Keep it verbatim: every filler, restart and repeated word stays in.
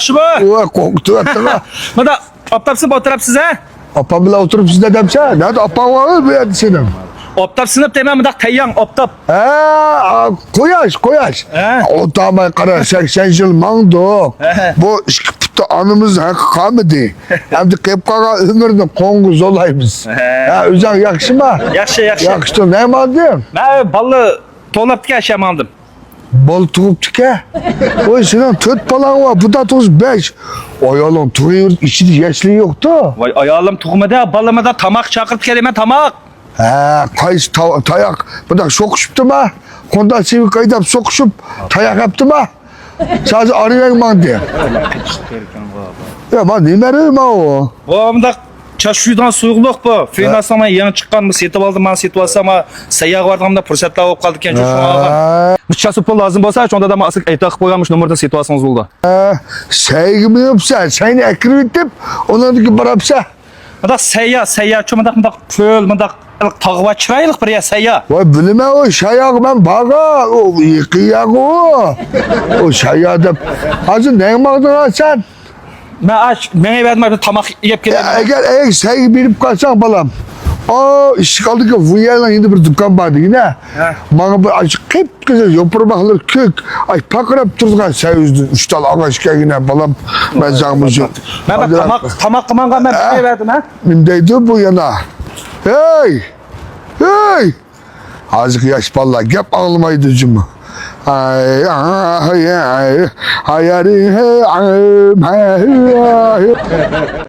ياخشىمۇ؟ ۋە، قورقۇتۇۋەتتىڭ-ھە. مانا ئاپتاپ سىنىپ ئولتۇرۇپسىز-ھە؟ ئاپام بىلەن ئولتۇرۇپسىز دەمسەن؟ نەدە ئاپاڭ بار بۇ يەردە سېنىڭ؟ ئاپتاپ سىنىپ دەيمەن، مۇنداق تەيياڭ ئاپتاپ. ھە، قۇياش، قۇياش. ھە. ئولتۇرماي قارا، سەكسەن يىل ماڭدۇق. ھە. بۇ ئىككى پۇتتا ئانىمىز ھەققى قالمىدى. ئەمدى قېلىپ قالغان ئۆمۈرنى قوڭغا زولايمىز. ھە. ھە، ئۆزۈڭ ياخشىما؟ ياخشى، ياخشى. ياخشى، نەگە ماڭدىڭ؟ مەن بالىلار توۋلاپتىكەن، شۇ ماڭدىم. بالا تۇغۇپتىكەن. ۋاي، سېنىڭ تۆت بالاڭ بار، بۇندا تۇغسا بەش. ئايالىڭ تۇغۇۋېرىپ ئىچىدە يەشلىرى يوقتۇ. ۋاي، ئايالىم تۇغمىدى، بالىمدا تاماق چاقىرىپ كېلىمەن، تاماق. ھە، قايسى تا-، تاياق؟ بۇنداق شوقۇشۇپتىما؟ قونداق سېۋىك ھەيدەپ سوقۇشۇپ، تاياق يەپتىما؟ سازى ئارىۋەگ ماڭدى. يا، ما نېمە رېما ئۇ؟ بۇ مۇنداق چاچ يۇيىدىغان سۇيۇقلۇق بۇ. فىنانسنىڭ يېڭى چىققان، بۇ سېتىۋالدىم، مانا سېتىۋالسام، سەيياغا بارىدىغاندا پۇرسەتلەر بولۇپ قالىدىكەن، شۇ شۇڭا ئالغان. ھە. مۇشۇ چاچ سۇپا لازىم بولسا، شۇ دادام ئاسىق ئېيتاق قويغان مۇشۇ نومۇردىن سېتىۋالسىڭىز بولىدۇ. ھە، سەيگە مېڭىپسەن، سەينى ئەكىرىۋېتىپ، ئۇنىڭدىكى بېرەپسەن. مۇنداق سەييا، سەييا، شۇ مۇنداق، مۇنداق پۆل، مۇنداق تاغ بار، چىرايلىق بىر يەر سەييا. ۋاي، بىلىمەن، ئۇ شاياغ مەن بارغان، ئۇ يېقىن يەرغۇ. ئۇ شايا دەپ. ھازىر نەگە ماڭدىڭ سەن؟ مەن ئاش، مېڭىۋەردىم، بىر تاماق يەپ يا، كېلەي. ئەگەر، ئەگەر سەيگە بېرىپ قالساڭ، بالام. ئا، ئىشىك ئالدىدىكى ۋۇيەنىڭ يېنىدا بىر دۇكان بار دېگىنە. ھە. ماڭا بىر ئاشۇ قىپقىزىل يوپۇرماقلىرى كۆك، ئاي، پارقىراپ تۇرىدىغان سەۋزىدىن ئۈچ تال ئاغاچ كەلگىنە، بالام. مەن ساڭا مۇشۇ. مەن بىر تاماق، تاماق قىلماڭغا مەن ھە؟ بېرىۋەردىم، ھە؟ نېمە دەيدۇ بۇ يەنە؟ ھەي! ھەي! ھازىرقى ياش بالىلار گەپ ئاڭلىمايدۇ جۇمۇ. ئاي، ئاي، ئاي، ئاي، ئاي، ئاي.